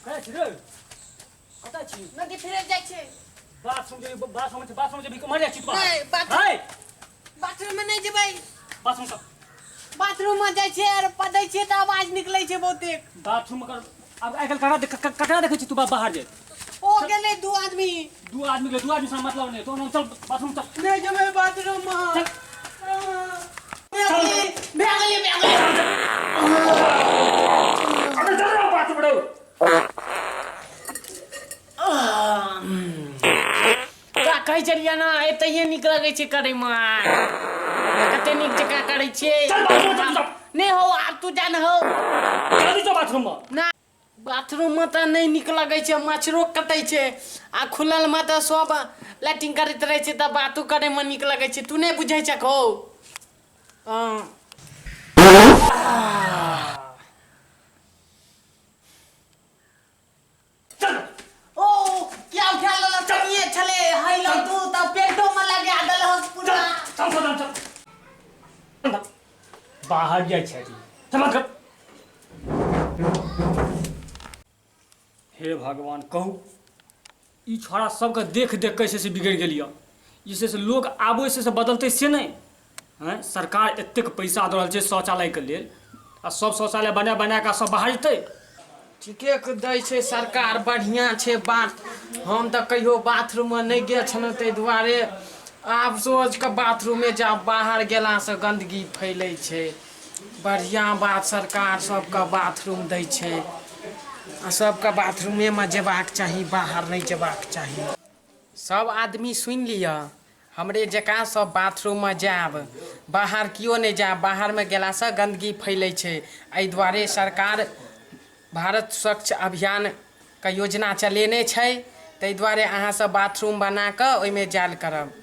कतऽ छी रे कतऽ छी नदी फिरे जाइ छै बाथरूम जे बाथरूम छै बाथरूम जे भी मर जाइ छी तू नहि, बाथरूम- हाय बाथरूम में नहि जेबै बाथरूम सब बाथरूम में जाइ छियै आर पदै छियै तऽ आवाज निकलै छै बहुतेक बाथरूम कर आब आइ काल्हि ककरा ककरा देखै छी तू बाहर जे ओ गेलै दू आदमी दू आदमी के दू आदमी से मतलब नहि तो चल बाथरूम चल नहि जेबै बाथरूम में चल भए गेलै भए गेलै भए गेलै अरे चल रे बाथरूम रे तोरा कहै छलियै ने एतहिए नीक लगै छै करैमे कते नीक जकाँ करै छियै चल बाथरूम चल चल नहि हौ आब तू जा ने हौ जल्दी चल बाथरूम में ना बाथरूममे तऽ नहि नीक लगै छै मच्छरो कटै छै आ खुललमे तऽ सब लैट्रिन करैत रहै छै तऽ बातो करैमे नीक लगै छै तू नहि बुझै छक हौ हँ चल ओ क्या उठा लेलक कनिए छलै हैलो तू तऽ पेटो में लगा देलहक पूरा चल चल चल चल बाहर जाइ छै चल बंद कर हे भगवान कहू ई छोड़ा सबके देख देख के से बिगड़ि गेल यऽ ई से लोक आबो से बदलतै से नहि आँय सरकार एतेक पैसा दऽ रहल छै शौचालयके लेल आ सब शौचालय बना बना कऽ सब बाहर जेतै ठीके दै छै सरकार बढ़िआँ छै बात हम तऽ कहियो बाथरूममे नहि गेल छलहुँ ताहि दुआरे आब सोच कऽ बाथरूमे जाउ बाहर गेलासँ गन्दगी फैलै छै बढ़िआँ बात सरकार सबके बाथरूम दै छै आ सबके बाथरूमेमे जेबाक चाही बाहर नहि जेबाक चाही सब आदमी सुनि लिअ हमरे जकाँ सब बाथरूममे जायब बाहर केओ नहि जायब बाहरमे गेलासँ गन्दगी फैलै छै एहि दुआरे सरकार भारत स्वच्छ अभियानके योजना चलेने छै ताहि दुआरे अहाँसब बाथरूम बनाकऽ ओहिमे जायल करब।